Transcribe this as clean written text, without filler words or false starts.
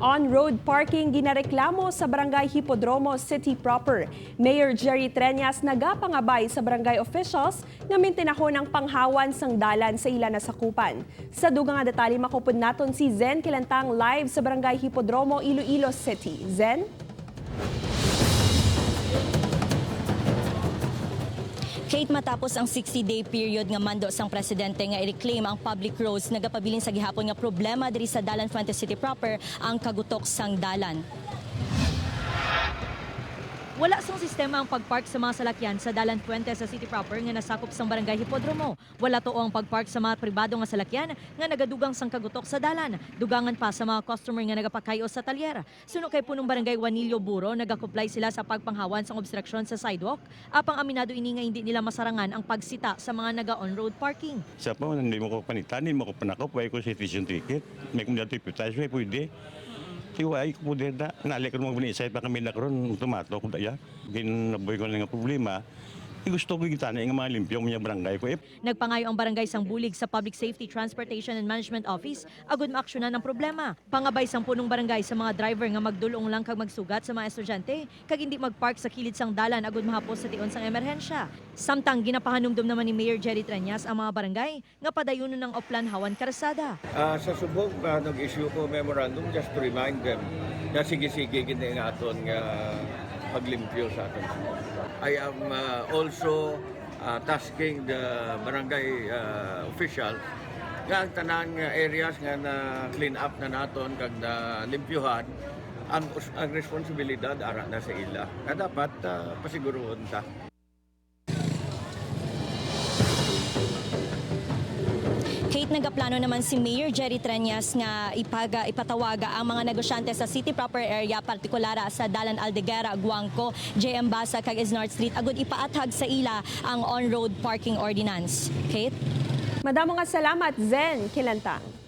On-road parking ginareklamo sa Barangay Hipodromo City proper. Mayor Jerry Treñas nagapangabay sa barangay officials nga mintinahon ang panghawan sang dalan sa ila nasakupan. Sa dugang nga detalye, makupod naton si Zen Kilantang live sa Barangay Hipodromo, Iloilo City. Zen? Kate, matapos ang 60-day period nga mando sang presidente nga i-reclaim ang public roads, nagapabilin sa gihapon nga problema diri sa Dalan Fuentes City proper ang kagutok sang dalan. Wala sang sistema ang pagpark sa mga salakyan sa Dalan Fuentes sa City proper nga nasakop sang Barangay Hipodromo. Wala tuo ang pagpark sa mga pribado nga salakyan nga nagadugang sang kagutok sa dalan. Dugangan pa sa mga customer nga nagapakayo sa talyer. Suno kay punong barangay Juanillo Buro, nagakuplay sila sa pagpanghawan sang obstruction sa sidewalk. Apang aminado ini nga hindi nila masarangan ang pagsita sa mga naga on-road parking. Sa pa, hindi mo ko panitan, hindi mo ko panakop, way ko citation ticket. May kung dati pitas, way pwede. Tiway ko pwede na. Nalik ko mga bunisay pa kami na karon tomato ko daya. Ginaboy ko na nga problema. Eh, gusto ko gitana nga mga limpyo mga barangay ko. Eh, Nagpangayo ang barangay sang bulig sa Public Safety, Transportation and Management Office agud maaksyonan ang problema. Pangabay sang punong barangay sa mga driver nga magdulong lang kag magsugat sa mga estudyante kag hindi magpark sa kilid sang dalan agud mahapos sa tion sang emerhensya. Samtang ginapahanumdum naman ni Mayor Jerry Treñas ang mga barangay nga padayunon ng Oplan Hawan Karsada. Sa subong, nag-issue ko memorandum just to remind them na sige-sige gini nga aton nga paglimpyo sa aton. I am also tasking the barangay official nga ang tanan nga areas nga na clean up na naton kag na limpyuhan ang responsibilidad ara na sa ila. Nga dapat pasiguroon ta. Kate, nagaplano naman si Mayor Jerry Treñas nga ipatawaga ang mga negosyante sa city proper area, partikulara sa Dalan Aldeguera, Guangco, JM Basa kag Isnard Street agud ipaathag sa ila ang on-road parking ordinance. Kate? Madamo nga salamat, Zen Kilantang.